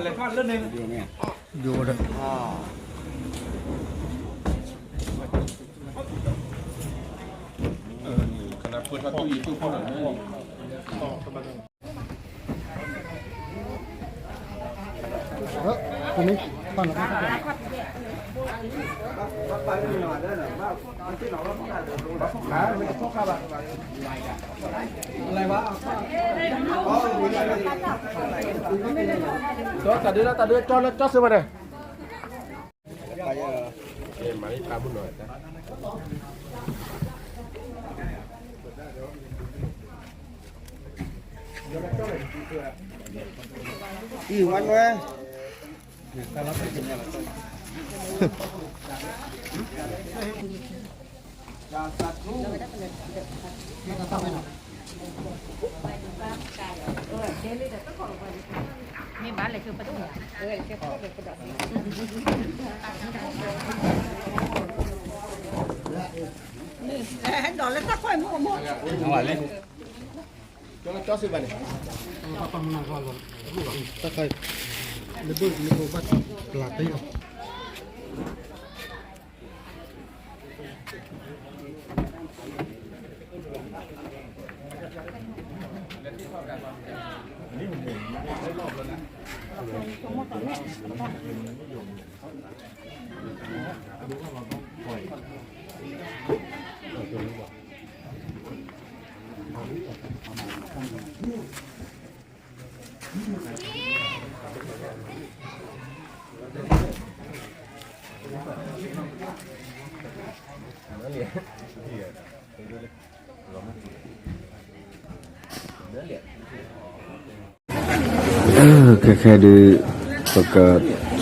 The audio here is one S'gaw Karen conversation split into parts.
တၢ်ဒုးတၢ်ဒုး ကၠီလၢကၠီစ့ၢ်ဘၣ်န့ၣ် အံၤဝါနွဲၣ် မ့ၢ်ဘၣ်လဲၤကၢပဒိၣ် ကၠီစ့ၢ်ဘၣ်န့ၣ် တၢ်ခါ လဘိၣ်လဘိၣ်ဘၣ်ပျၢ်တ့ၢ် ခဲခဲဒုး ပက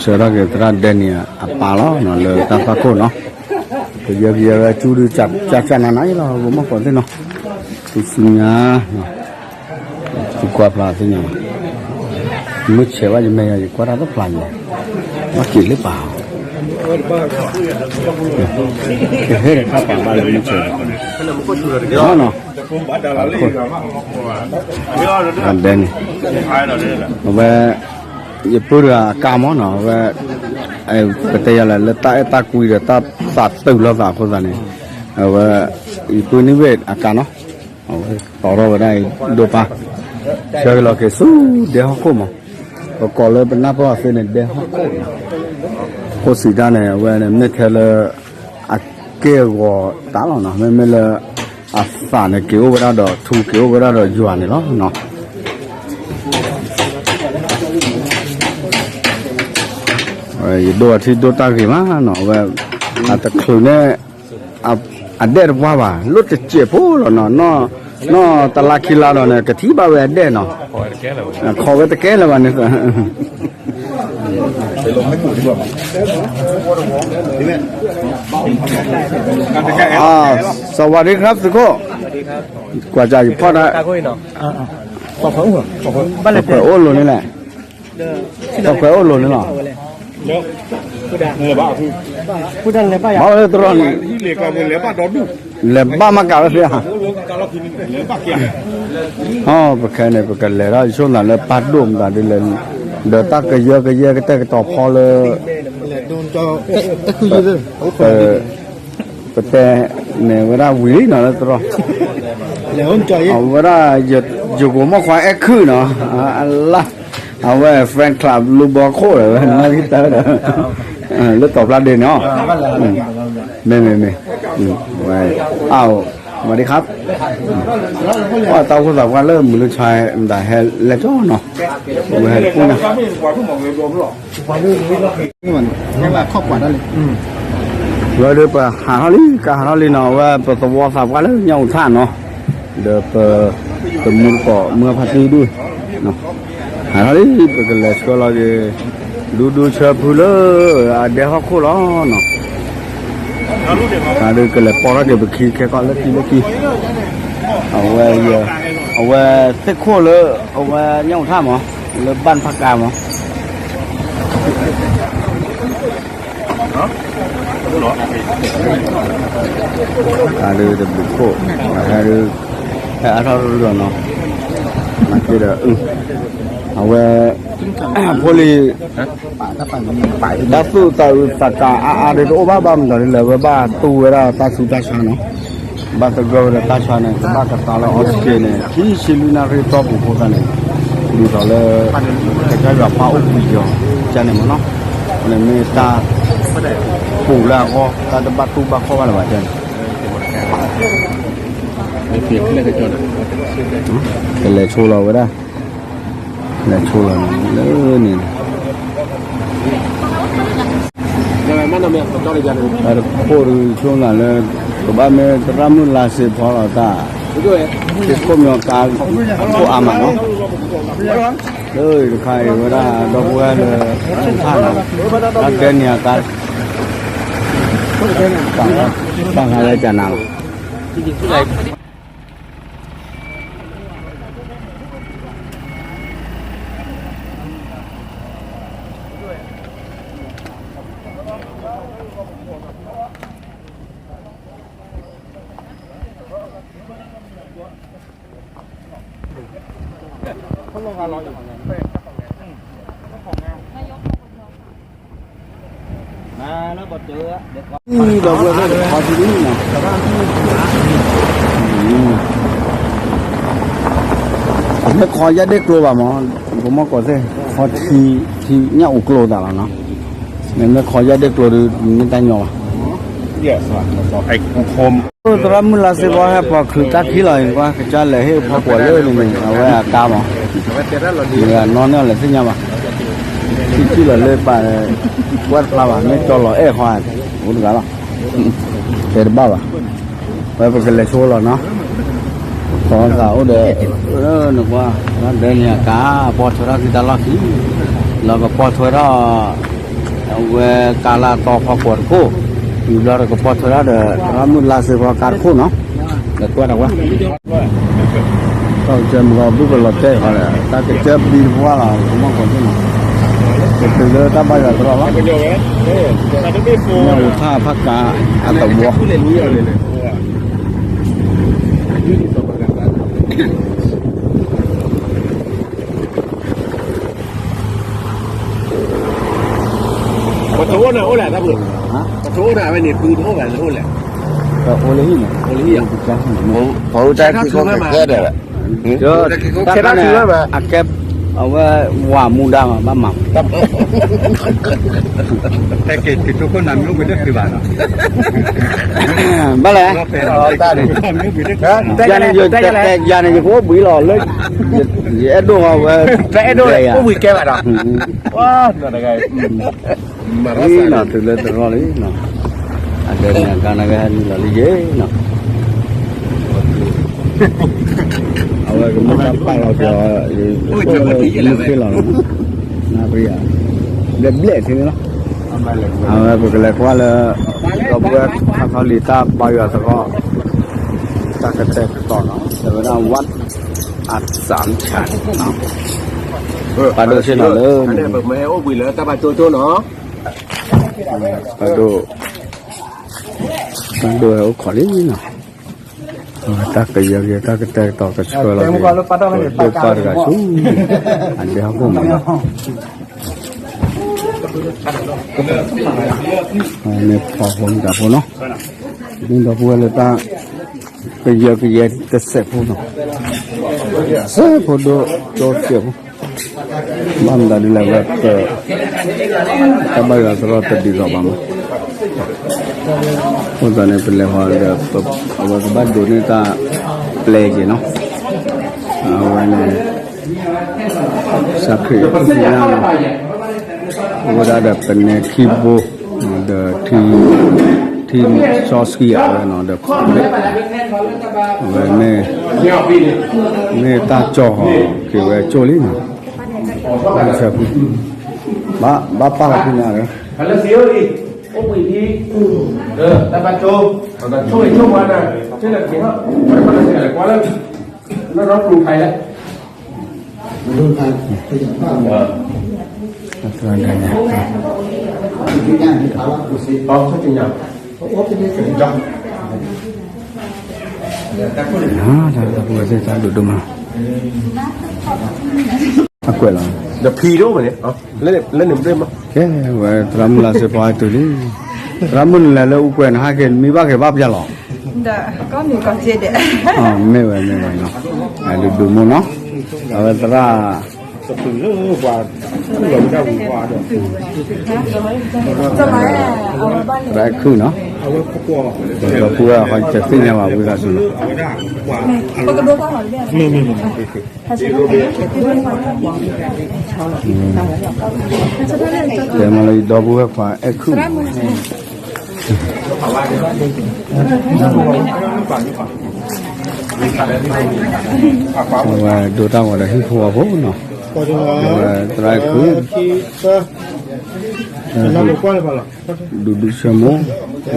ဆှၢထီၣ်က့ၤသရၣ်ဒဲန့ၣ်အပၢ်လီၤနီၤ လၢတၢ်ဖးခိၣ်နီၤ ပယီကယီဝဲကၠူဒုး ကၠၢ်ကၠၢ်နးနးအံၤလီၤ ဂိၢ်မီၢ်ကီးသ့ၣ်နီၤ ဆူညါ သုကွၢ်ဖျါသ့ၣ်ညါ မုၢ်ဆဲးဘၣ်ယမဲာ်ယၤ ယကွၢ်တၢ်တဖျါညါ ဘၣ်က့ၤလၢပၢ် ကဟဲဒီးတၢ်ပာ်ဘၣ်လၢမုၢ်ဆဲးနီၤ အဒဲန့ၣ် အဝဲ ယပုၢ်တဂၤအကါမ့ၢ်နီၤ အဝဲ ပတဲယၤလဲၣ် လၢတၢ်အဲၣ်တၢ်ကွံဒီးတၢ်သးတုာ်လိာ်သးအဃိသတးန့ၣ် အဝဲ ယပုၢ်န့ၣ်ဝဲအကါနီၤ အဝဲတီထီၣ်ဝဲဒၣ်အံၤဒိၣ်ပၢ် ဆၢက့ၤလီၤက့ၤဆူဒဲဟီၣ်ခိၣ်မး ပကိးလၢပနၢ်ပၢၢ်အီၤသ့န့ၣ် ဒဲဟီၣ်ခိၣ်နီၤ ခိၣ်စံးတၢ်န့ၣ် အဝဲန့ၣ်မ့ၢ်ထဲလၢ အကဲအဂီၤတၢ်လီၤနီၤ မ့မ့ၢ်လၢ အသးန့ၣ်က့ၤအိၣ်ဝဲဒၣ်ဒီးထူ က့ၤအိၣ်ဝဲဒၣ်ဒီးယွၤန့ၣ်လီၤနီၤ ယဒိၣ်အထံဒိၣ်တၢ်ဂ့ၤမးနီၤ အဝဲ အတချုးန့ၣ် အဒဲၣ်တပှၢ်ဘၣ် လိၣ်တစဲးဖိလီၤနီၤ နီၢ်တလါခံလါဒီးန့ၣ် ကထံၣ်ဘၣ်ဝဲအဒဲၣ်နီၤ ခိးဝဲတကဲလၢၤဘၣ်န့ၣ် สวัสดีครับ သုးခိၣ် ကွၢ်စၢ်ယဖီၣ်တၢ် ခွဲးအိၣ်လိၤန့ၣ်လဲၣ် ခွဲးအိၣ်လိၤန့ၣ်လီၤ ဘၣ်ဝဲလၢတရီန့ၣ် လဲၤဘၣ်မးကးဝဲသ့ဧါ ပခဲန့ၣ် ပကလဲၤထီၣ်ယဆိကမိၣ်လၢပၢ်ဒိၣ်မတၤဒ်လဲၣ် ဒီးတၢ်ကယၢကယဲကတဲာ်ကတီၤဖီလၢ ပတဲန့ၣ်ဝဲဒၣ်ဝံၤလံနီၤလၢတရီ အဝဲဒၣ် ယကိးမီၢ်ခွါအဲၣ်ခုၣ်နီၤ အလၢ အဝဲ friend club လူဘီခိၣ်ဒီးဝဲ နီၢ်ဂံၢ်တၢဒီး လၢတီၤဖျါဒ့န့ၣ် မ့ၢ်မ့ၢ်မ့ၢ် ဝဲ အဝဲ မၤဒံခါ ပှၤတၢ်အိၣ်ဖှိၣ်သးပှၢ်လၢမုၢ်လၢဆါ မတၤဟဲလဲၣ်ကၠီနီၤ ဝဲဟဲတပူၤန့ၣ် ဝဲဒၣ်ပဟးထီၣ်လံ ကဟးထီၣ်လံနီၤ အဝဲပသဝီသးပှၢ်လၢညါအူထၣ်နီၤ ဒီးပ ပမူတကိးမုၢ်ဖါတံၢ်ဒု ဟးထီၣ်လံ ပကလဲၤဆှၢလီၤက့ၤ ဒူဒူဆၢဖုလၢ အဒဲဟီၣ်ခိၣ်လီၤနီၤ တၢ်ဒုးကလဲၤပိာ်ထီၣ်က့ၤပခံခဲကီၢ်လၢခံလၢခံ အဝဲ အဝဲသ့ၣ်ခိၣ်လၢ အဝဲညါအူထၣ်မး လၢဘၣ်ဖးကါမး တၢ်ဒုးတဘျုးခိၣ် ဟဲဒုး ဟဲအါထီၣ်ရူၢ်လီၤနီၤ နာ်က့ဒီး အဝဲ ဖိလံၤ တၢ်သူၣ်သးအုးသးကးအါအါဒီးတအိၣ်ဘၣ် ဘၣ်မနုၤဒ်လဲၣ် ဝဲဘၣ်တူၢ်ဝဲဒၣ်တၢ်ဆူးတၢ်ဆါနီၤ, ဘၣ်သဂၢၢ်ဝဲဒၣ်တၢ်ဆါန့ၣ် ကဘၣ်ကသါလၢ oxygen န့ၣ် ခံဆံလွံၢ်နၣ်ရံၣ်တီၢ်ပူၤအဃိသတးန့ၣ် ဒ်သိးလၢ ကစၢ်ယွၤပၢ်အိၣ်ဘှံးကီၤ ကန့ၣ်မ့ၢ်နီၤ, အဃိန့ၣ်မ့ၢ်တၢ်ပူၤလၢအဂီၢ် တၢ်တဘၣ်တူၢ်ဘၣ်ခီၣ်ဘၣ်လၢၤဘၣ်န့ၣ် ကလဲၤဆိလီၤဝဲဒၣ် လဲၤဆိလီၤလၢန့ၣ် အတခိၣ်ဒုးဆိနၤလၢ ကဘၣ်မ့ၢ်သရၣ်မုၣ်လါစ့ဖီလီၤတၢ် သ့ၣ်ခိၣ်မီၤကါ ခိၣ်အါမးနီၤ လၢတခါအံၤဝဲဒၣ်ဒီပုၢ်ဝဲၢ်လၢ ဆူၣ်ဖၣ်နီၤ တၢ်ဒဲန့ၣ်အကါ ပာ်ဃာ်လၢကနၤလီၤ ဒီပုၢ်ဝဲၢ်သ့ၣ်တခီထံဒ်နီၤ မ့ၢ်ခီယၢ်ဒ့ၣ်ကျိဘၣ်မး ပမ့ၢ်ကိးသ့ၣ် ခီထံ ထံညၣ်အူကျိသးလီၤနီၤ မ့မ့ၢ်ခီယၢ်ဒ့ၣ်ကျိဒီး မ့ၢ်တၢ်ညီဘၣ် သရၣ်မုၣ်လါစ့ဖီဟဲပှၤချုးတၢ်ခံလီၤအံၤ ပှၤကစၢ်လဲၤဟ့ၣ်ဖီကွီၤလၢန့ၣ် အဝဲအကါမး မ့ၢ်အနီၢ်န့ၢ်အီၤလဲၤသ့ၣ်ညါဘၣ် ထံထံလီၤလၢပာ် ကွၢ်တဖျါဘၣ် မ့ၢ်ကၠီလီၤအဲၣ်ဃီ အိၣ်တဂၤလီၤ တဲတဘၣ်ဘၣ် ဝဲပကလဲၤဆိလီၤနီၤ သီသးအိၣ်ဒီး နကွၢ် တၢ်ဒဲန့ၣ်အကါ ပီၢ်ထွဲထီၣ်ခံတၢ်လီၢ်ခံ လီၤကပီၢ်ထွဲထီၣ် အဝဲကါလၢအသီဖီကွီၤတခိၣ် ဝံၤဘျီဒီးကပီၢ်ထွဲထီၣ်ဒီး သရၣ်မုၣ်လါစ့ဖီကါတခိၣ်နီၤ ဒီးကွၢ်ဒီးဝဲ တၢ်ကစၢၢ်မုၢ်ဂီၤဘုၣ်ကလီၤတဲာ်ဃီဒီး တၢ်ကစၢၢ်ဘံတပှၢ်လီၤ ကမီၢ်ကီၢ်သ့ၣ်နီၤ ကတုၤလၢတၢ်ဘါယွၤသရီၣ်လီၤ မ့ၢ်အူထၣ်ဖးကါအသဝီ ပထိအိၣ်န့ၣ်အိၣ်လဲၣ် တၢ်ပူၤ, ပထိအိၣ်န့ၣ် အဝဲန့ၣ် ပူတအိၣ်ဘၣ်န့ၣ်အိၣ်လဲၣ်, အိၣ်လၢဟံၣ်န့ၣ်, အိၣ်လၢဟံၣ်, ပှၤအိၣ်တၢ်ခံခိၣ်ခဲဒီး, တၢ်တၢ်န့ၣ် အကဲ အဝဲဝၤမူဒါမး ဘၣ်မၤ ဘၣ်လဲၣ်, ယၤန့ၣ် ယကအိၣ်ဘှံးလီၤလၢ ယအဲၣ်ဒိးဝဲ အိၣ်ဘှံးကဲဘၣ်ဒီး, နီၤ တုၤလၢတရီလံနီၤ, အဒဲန့ၣ် အကါနကဟဲနုာ်လီၤလံယဲနီၤ, အဝဲကမ့ၢ်တၢ်ပာ်လီၤက့ၤအီၤ, မုၢ်ဃ့လီၤလီၤ, နၢ်ပၢၢ်ဧါ, ဘျဲၣ်ဘျဲၣ်ထံန့ၣ်လီၤ, အဝဲပကလဲၤကွၢ်လၢ ဒီပုၢ်ဝဲၢ်ခါခီလံာ်တၢ်ဘါယွၤသရီၣ်, တၢ်ကတဲာ်ကတီၤနီၤ, တဲဝဲဒၣ် ဝၣ်အစၣ်ဆၣ်, ပှၤဒိၣ်ဆ့ၣ်နီၤလၢ ပမ့ၢ်ဟဲအိၣ်ဘှံးလၢတၢ်ဘါကၠိကၠိနီၤ, ပှၤဒိၣ်, ပှၤဒိၣ်ဟဲအိၣ်ခိးလံနီၤ, တၢ်ကယၢကယဲ တၢ်ကတဲာ်ကတီၤကဆှၢလီၤက့ၤ ဒိၣ်ပၢ်တဂၤဆူ အဒဲဟီၣ်ခိၣ်မးနီၤ, မ့ၢ်ဖီဖိမတၤဖိနီၤ, မ့ၢ်ဒီပုၢ်ဝဲၢ်လၢတၢ် ကယၢကယဲတစဲးဖိနီၤ, စဲးဖိဒိၣ်ကၠိစဲးဖိ, ဘၣ်မတၤဒ်လဲၣ်ဝဲ တၢ်ဘါယွၤသရီၣ်တဒ်သိးဘၣ်မး, အဃိသတးန့ၣ် ပလဲၤဃီၤဒီး အဝဲကဘၣ်ဒိးန့ၢ်တၢ်ပျဲက့ၤနီၤ, အဝဲန့ၣ် စးခရံာ်ညါနီၤ, အဝဲဒၣ်ဒီးပနဲခံဘိ ဒီး ထံစီဆှံအဝဲနီၤ ဒီး အဝဲမ့ၢ် မ့ၢ်တၢ်ကၠီၣ်ဃီၤက့ၤဝဲကၠိလံနီၤ, ဘၣ်ပာ်လီၤဖဲန့ၣ်, လၢစံယိၣ်အံၤ အိၣ်ဘှံးဒ် တၢ်ဘါကၠိ, ဆိၣ်ဂ့ၤဆိၣ်ဝါနၤ, ကွၢ်လၢ နီၢ်နီၢ်ပူၤခါလဲၣ် တၢ်ဒိၣ်ဒိၣ်မး, အကွဲးလီၤ ဒီးဖံတအိၣ်မးန့ၣ်, လၢန့ၣ်ဘျ့မး, ကဲဝဲသရၣ်မုၣ်လါစ့ဖီဟဲတုၤလံ, သရၣ်မုၣ်နလဲၤလၢအူကွဲးနဟဲက့ၤ နမံဘၣ်က့ၤဘၣ်ပျၢ်လီၤ, ဒီးကီၢ်မံၤကီၢ်စ့ဒဲး, မ့ၢ်ဝဲမ့ၢ်ဝဲနီၤ, ဒုးဒုးမိၢ်နီၤ, အဝဲသရၣ် သရၣ်ခုၣ်နီၤ, ဒီပုၢ်ဝဲၢ်ဟီ တသ့ၣ်ညါဘၣ်ဝံသးစူၤနီၤ, တဲမးလၢယဒီပုၢ်ဝဲၢ်ခွါအဲၣ်ခုၣ်မး, ဝဲဒိတၢ်ဂီၤဒီးဟံၣ်ဖိဃီဖိနီၤ, ဝဲသရၣ်ခုၣ် ဒူဒူဆၢမိၢ်, သ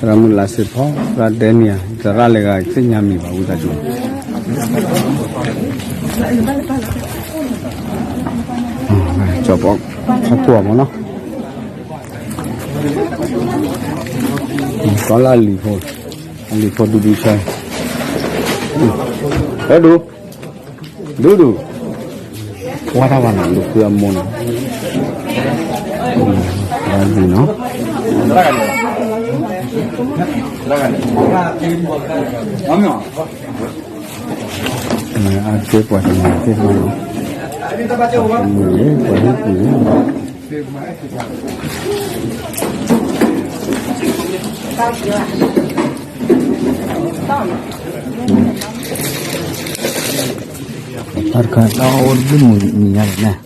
ရၣ်မုၣ်လါစ့ဖီ, သရၣ်ဒဲနံၤဧါ, သရၣ်လၢဂၤသ့ၣ်ညါမံၤဘၣ်ဝံသးစူၤ, ကၠီၤပီခီကွီၢ်မးနီၤ, ကီၢ်လၢအလံၤဖိ, အလံၤဖိဒူဒူဆၢ, ဟဲဒူ ဒူဒူ, ဝါထီၣ်ဘၣ်နီၤ လူၤဃုအမိၢ်နီၤ, ဝါဒံနီၤ, အကဲပှၤတနီၤသ့ၣ်တဖၣ်, ပှၤဟံၣ်ပူၤ, တၢ်တခါတၢ်အိၣ်တဘျုးမုၢ်နံၤညါန့ၣ်,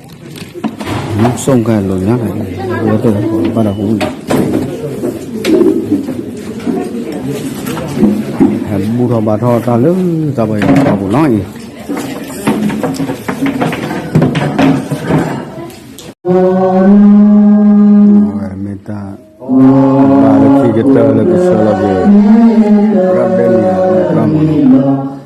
မုၢ်စိၣ်ကဲလိာ်ညါန့ၣ်, ဝဲတဘၣ်ဒီးပူၤ, ဟဲဘူၣ်ထီၣ်ဘါထီၣ်တၢ်လၢတၢ်ပှၤယွၤတၢ်ပူၤနီၤအံၤ ဝဲမ့ၢ်တၢ်ဘါလၢခံကတၢၢ်လၢကဆှၢလီၤက့ၤ ရၣ်ဒဲနံၤအပှၤမုၣ်န့ၣ်,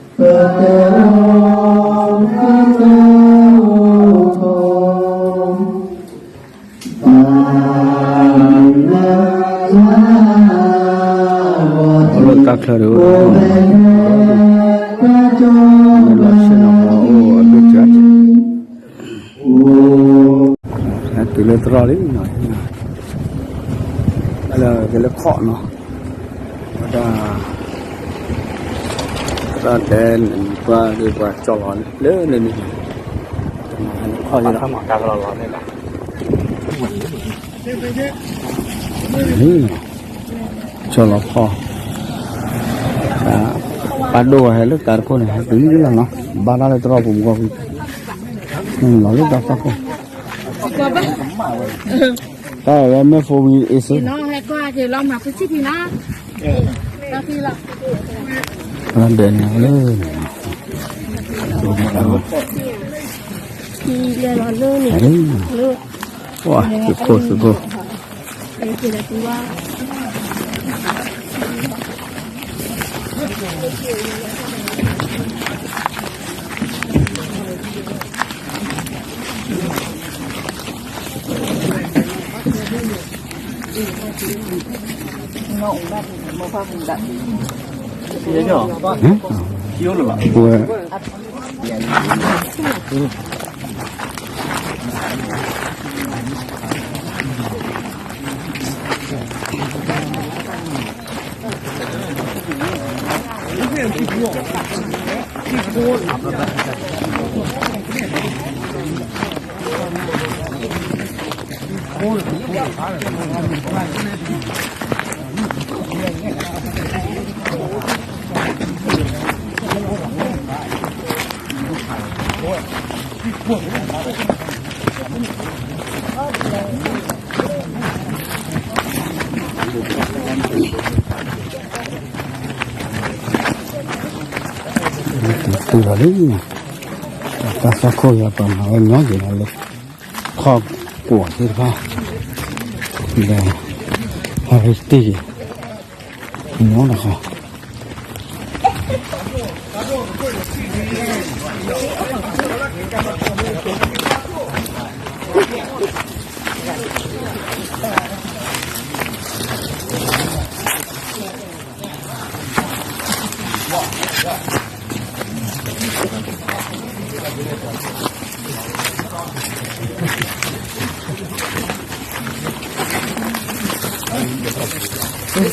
အိၣ်လၢတၢ်ချၢဒုး, မ့ၢ်ဘၣ်ဆ့ၣ်နီၤဟီအိၣ်အဒိၣ်ကၢ, ဟဲတုၤလၢသရီၣ်လံနီၤ, လၢကလၢခီၣ်နီၤ, ဝဲဒၣ် သရၣ်တဲန့ၣ် ပှၤဒ်ပှၤကၠီလီၤလၢန့ၣ်န့ၣ်, ခီၣ်လီၤ, ကၠီလီၤခီၣ်, ပၢ်ဒိၣ်ဝဲဟဲလၢတၢ်တခိၣ်န့ၣ် ဟဲတုၤလံလီၤနီၤ, ဘါတၢ်လၢသရီၣ်ပူၤမူကီၢ်, လီၤလၢတၢ်သီခိၣ်, တၢ်ဝဲမ့ၢ်ဖိဝံၤအ့ၣ်စ့, ဒဲးန့ၣ်လၢန့ၣ်, ဝါ သုးခိၣ်သုးခိၣ်, ဝဲ တုၤလီၤလံ, တၢ်သီခိၣ်ယၤပှၤမၤဝဲညီက့ၤလီၤလၢ ခီၣ်ကွီၢ်သ့ၣ်တဖၣ်, ဒီး ဟးရ့တ့ၢ်က့ၤ ညီတခီ ဝဲ စ့ပ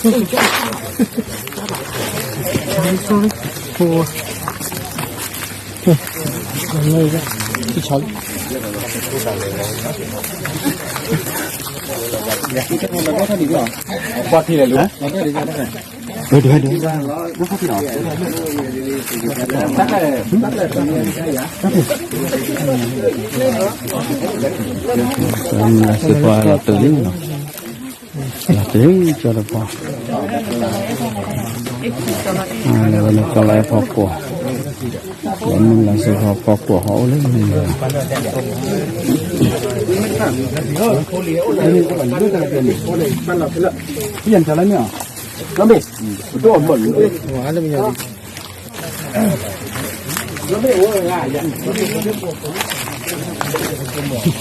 ှၤလီၤတုၤလံနီၤ, လီၤတုၤကၠီလီၤဖီကွီၢ်, လီၤမုၢ်လီၤစ့ဖီကွီၢ်ဟီၣ်အိၣ်လၢမုၢ်လီၤ, တၢ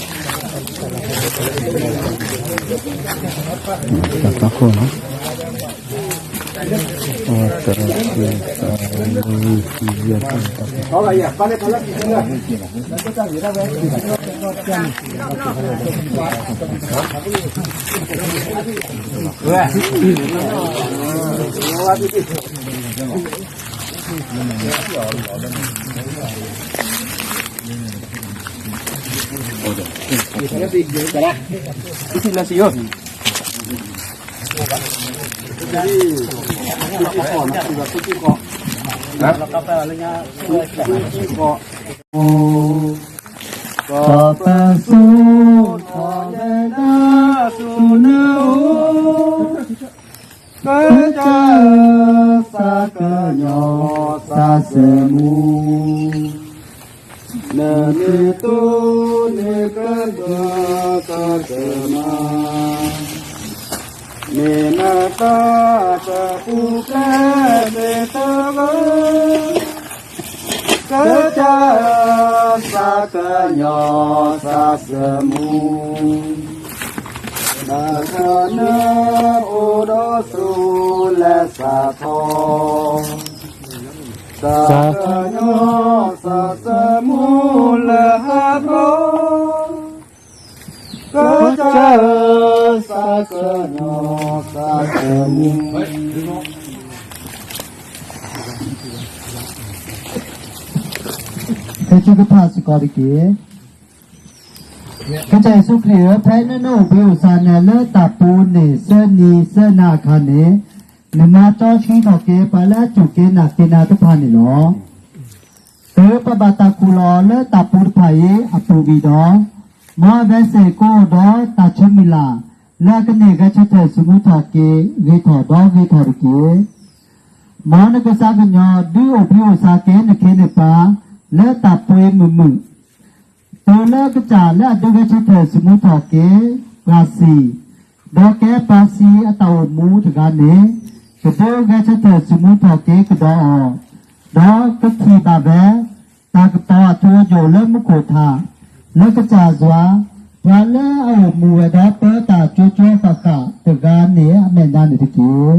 ်ဖးခိၣ်နီၤ, အတၢ်ဖးခိၣ်, ကပၢၤဆူထီၣ်လဲၤဒၣ်ဆူနအိၣ်, ကစၢ်ဧၢ သးကညီၤသးစၢၤမူ, နမ့ၢ်တိၢ်န့ၢ်ကစၢ်သးကမၤ, မ့ၢ်နသးတပူၤဖျဲးသ့ၣ်တဂၤ, ကစၢ်ဧၢ သးကညီၤသးစၢၤမူ, တၢ်ခီနၢအိၣ်ဒီးစိၤလဲၤစးထီၣ်, သးကညီၤသးစၢၤမူလၢဟးဘျီ, ကစၢ်ဧၢ သးကညီၤသးစၢၤမူ. ဖဲကဖးစ့ၢ်ကီးတက့ၢ်. ကစၢ်ယ့ၣ်ၡူးခရံာ်ဧၢ, ဖဲနအိၣ်ဘှံးအိၣ်သါနၤလၢတၢ်ပူၤန့ၣ် ဆၢနံၤဆၢနၤအခါန့ၣ်, နမၤစီဆှံထီၣ်က့ၤ ပှၤလၢအစူၢ်က့ၤနာ်က့ၤနၤတဖၣ်န့ၣ်လီၤ. တုၤပဘၣ်တၢ်ခူၣ်လီၤလၢတၢ်ပူၤတဖၣ်အံၤအပူၤဝံၤဒီး, မ်အဝဲသ့ၣ်ကအိၣ်ဒီးတၢ်ဆၢမုၢ်လၢ် လၢအကန့ၢ်ဂဲၤဆၢထၢၣ်သမူထီၣ်က့ၤ ဂ့ၤထီၣ်ဒီးဂ့ၤထီၣ်တက့ၢ်. မ်နကစၢ်ကညီၤဒုးအိၣ်ဘှံးအိၣ်သါက့ၤနခ့နပှၤ လၢတၢ်ပှ့ၤမုာ်မုာ်, တုၤလၢကစၢ်လၢအဒုးဂဲၤဆၢထၢၣ်သမူထီၣ်က့ၤ ပှၤစံၣ်, ဒီးကဲပှၤစံၣ်အတၢ်အိၣ်မူတဂၤန့ၣ်, ကဒုးဂဲၤဆၢထၢၣ်သမူထီၣ်က့ၤကဒီးအီၤ, ဒီးကထံၣ်ဘၣ်ဝဲ တၢ်ကပီၤအထူအယိာ်လၢမူခိၣ်ထး, လၢကစၢ်ယွၤ, ပှၤလၢအအိၣ်မူဝဲဒီးပၢတၢ်ကၠိကၠိဃၣ်ဃၣ်တဂၤန့ၣ်အမဲာ်ညါန့ၣ်တက့ၢ်.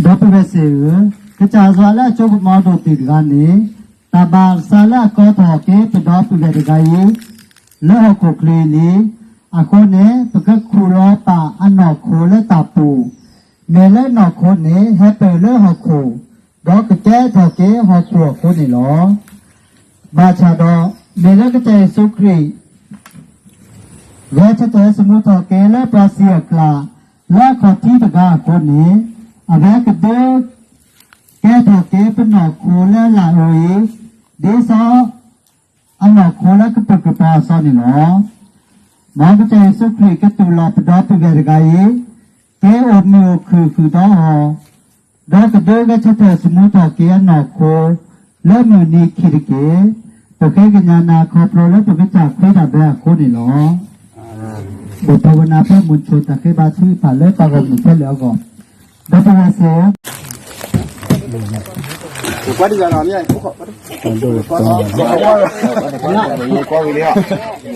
ဒီပုၢ်ဝဲၢ်သ့ၣ်ဧၢ, ကစၢ်ယွၤလၢအစိကမီၤဒိၣ်တုာ်တဂၤန့ၣ်, တၢ်ဘၣ်ဆၣ်လၢအကီထီၣ်က့ၤပဒီပုၢ်ဝဲၢ်တဂၤအံၤ, လၢဟီၣ်ခိၣ်ချၢအံၤလံ. အဃိန့ၣ် ပကခူၣ်လီၤပာ်အနီၢ်ခိလၢတၢ်ပူၤ, မ့ၢ်လၢနီၢ်ခိန့ၣ် ဟဲပၢၢ်လၢဟီၣ်ခိၣ်, ဒီးကကဲထီၣ်က့ၤဟီၣ်ခိၣ်အဃိန့ၣ်လီၤ. ဘၣ်ဆၣ်ဒီး မ့ၢ်လၢကစၢ်ယ့ၣ်ၡူးခရံာ် ဂဲၤဆၢထၢၣ်သမူထီၣ်က့ၤလၢပှၤစံၣ်အကျါ လၢအခီၣ်ထံးတဂၤအဃိန့ၣ်, အဝဲကဒုးကဲထီၣ်က့ၤပနီၢ်ခိလၢလၢအအံၤ, ဒ်သိးအနီၢ်ခိလၢကပုာ်ကပၤအသိးန့ၣ်လီၤ. မ်ကစၢ်ယ့ၣ်ၡူးခရံာ်ကတူၢ်လိာ်ပဒီပုၢ်ဝဲၢ်တဂၤအံၤ, က့ၤအိၣ်မုာ်အိၣ်ခုၣ်ဃုာ်ဒီးအီၤ, ဒီးကဒုးဂဲၤဆၢထၢၣ်သမူထီၣ်က့ၤအနီၢ်ခိ လၢမုၢ်နံၤခံတက့ၢ်. ပဃ့ကညးနၤခီဖျိလၢပကစၢ်ခရံာ်တၢ်ဘျၢအဃိန့ၣ်လီၤ. ပထံၣ်ဝဲနၤဖဲမုၢ်ဆ့ၣ် တၢ်ဃ့ဘါထုကဖၣ်လၢပှၤဂီၢ်မုၢ်ခဲလၢာ်အဂီၢ်, ဒီပုၢ်ဝဲၢ်သ့ၣ်ဧၢ, ကွၢ်ဒ်ယၤလီၤမ့ၢ်, ကွၢ်ဝံၤလံဧါ.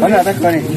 ဘၣ်နတၢ်ခီန့ၣ်